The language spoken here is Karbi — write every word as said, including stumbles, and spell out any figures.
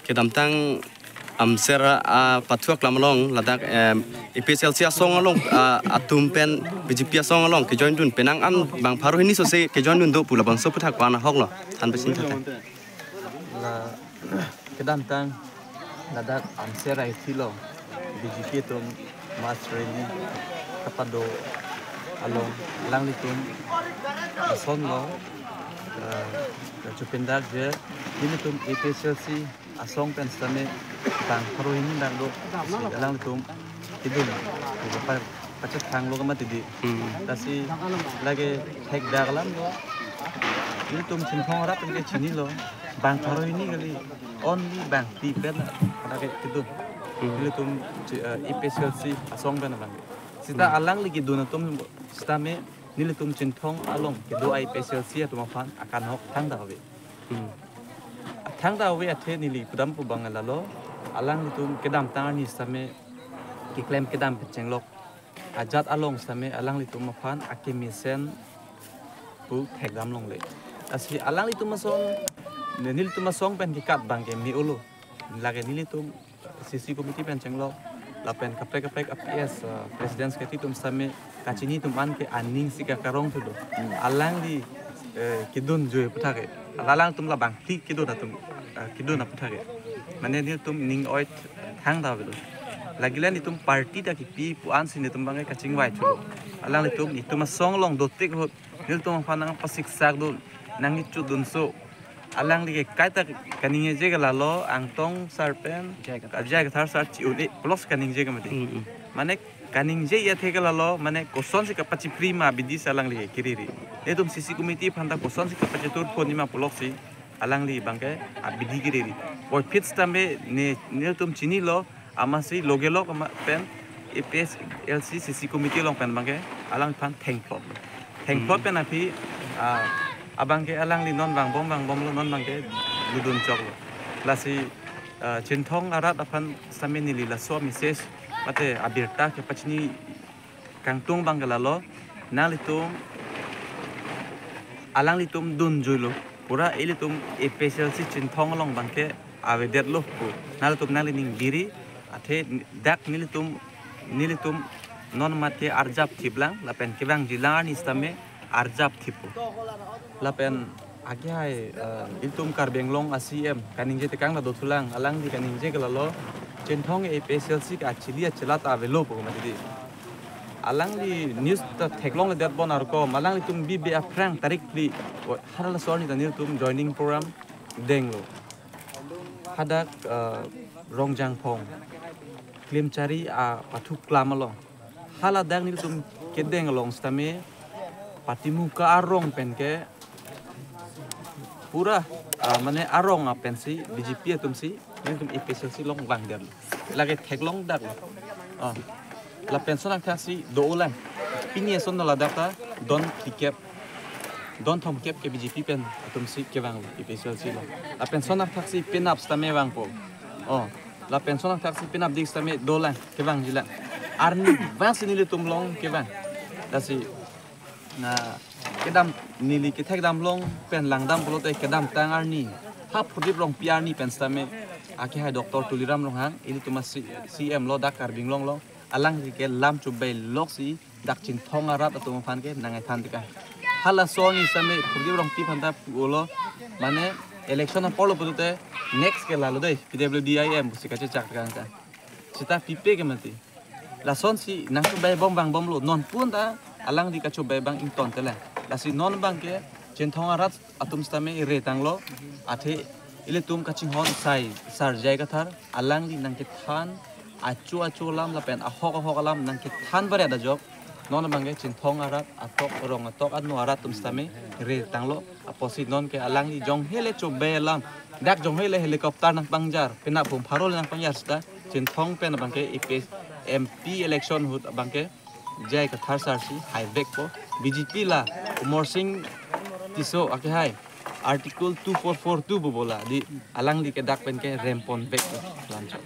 Kedamtang Amser, ah, pathu aklam along ladak, em, A P H L C asong along, ah, atum pen B J P asong along kejoin dun penang an bang pharo hini sose kejoin dun do pu labangso aputhak ko-an ahok lo, than pesin thata. La kedamtang ladak Amser athi lo B J P atum mass rally kapado along alanglitum ason lo, eh, chupindar je nelitum A P H L C asong pen sitame bang pharo hini dak do, si alanglitum kedun, kedun pa pachethang lo kama tidi. Hmm. Lasi lake thekdak alam lo. Nelitum Chinthong arat ke chinilo. Bang pharo hini kali, only bang phli pen lake kedun. Hmm. Nelitum chi-, eh, A P H L C asong pen abang. Sita Hmm. alangli kedun atum sitame nelitum Chinthong along kedo A P H L C atum aphan akanghok thangta ave. Hmm. Thangta ave athe neli pudam pu abang lalo, alanglitum kedamtang arni sitame keklem kedam pen chenglok ajat along sitame alanglitum aphan akemesen pu thekdam longle. Lasi alanglitum asong, nelitum asong pen kekat abang ke me-olo. Lake nelitum C C committee pen chenglok lapen kaprek kaprek A P S, uh, president secretary atum sitame kachini atum an ke aning si kakarong thudo. Hmm. Alangli, eh, kedun joi aputhak ke. Alangtum labang phli kedun atum, eh, kedun aputhak ke. Mane nelitum ning oi thangta avedo. Lake nelitum party ta kipi pu an si nelitum abang ke kachingvai thulo. Alanglitum itum asong along dotik ahut nelitum aphan nangpasiksak dun, nangkichut dunso. Alangli ke kaita kaningje ke lalo, Angtong sar pen J I Kathar. J I Kathar sar chi-un-e pulosi kaningje ke mati. Mm, mm. Mane kaningje athe ke lalo, mane kosonsi kapachipri ma abidi si alangli ke kiriri. Nelitum C C committee aphanta kosonsi kapachitur phonji ma pulosi alangli abang ke abidi kiriri. Puvoiphit sitame ne, nelitum chinilo, amatsi loge lok ama pen A P H L C C C committee along pen abang ke alangphan thengplot. Thengplot Hmm. pen aphi, ah, abang ke alangli non vangbom vangbomlo, non abang ke ludun choklo. Lasi, ah, Chinthong arat aphan sitame neli laso message mate abirta kepachini kangtung abang ke lalo, nanglitum, alanglitum dun joilo, pura ilitum A P H L C Chinthong along abang ke avedetlo pu nanglitum nanglining biri, athe dak nelitum, nelitum non mate arjap thiplang, lapen kevangjilang arni sitame arjap thippo. Lapen akehai, eh, ilitum Karbi Anglong a C M kaningje tekang ta dothulang, alangli kaningje ke lalo, Chinthong A P H L C ke achili achela ta avelo pu mati. Alangli news ta theklongledet bon arkom, alanglitum bibe aphrang tarik phli, o, hala ason arni ta nelitum joining program denglo. Hadak, eh, Rongjangphong, Klimchari apathu aklam along. Haladak nelitum kedeng along sitame, Patimuka arong pen ke pura, ah, mane arong apensi B J P atumsi nelitum A P H L C along vangdet. Lake theklongdaklo. Ah. Lapen ason angthaksi do-olang. Pini ason ladak ta don phlikep, don thomkep ke B J P pen atumsi kevang A P H L C along. Lapen ason angthaksi penap sitame vangpo. Oh. Lapen ason angthaksi penapdik sitame dolang, kevangjilang. Arnivang si nelitum along kevang. Lasi, na, kedam neli kethekdam along pen langdam pulote kedamtang arni, ha Pradip Rongpi arni pen sitame, akehai Doctor Tuliram Ronghang, ilitum a C-, C M lo dak Karbi Anglong along, alangli ke lam chobei loksi dak Chinthong arat atum aphan ke nang-ethan tekang. Hala ason arni sitame Pradip Rongpi aphanta pulo, mane election apor lo pulote next ke lalo dei, P W D I M pusi kachechak tekang ta. Sita pipe ke mati. Lasonsi nangchobei bom vangbomlo, non pu anta alangli kachobei abang ingtontanglo. Lasi non abang ke Chinthong arat atum sitame retanglo, athe ilitum kachinghon sai sar J I Kathar, alangli nangkethan achu achu alam lapen ahok ahok alam nangkethan baret ajok, non abang ke Chinthong arat atok, rong atok, ano arat atum sitame retanglo. Apotsi non ke alangli jonghele chobei alam, dak jonghele helicopter nangpangjar, penap bom pharo le nangpangjar sita, Chinthong pen abang ke A P H M P election ahut abang ke J I Kathar sar si haivekpo. B J P la Amarsing Tisso akehai Article two four four two pu bola di, alangli ke dak pen ke remponvekpo. Lanchot.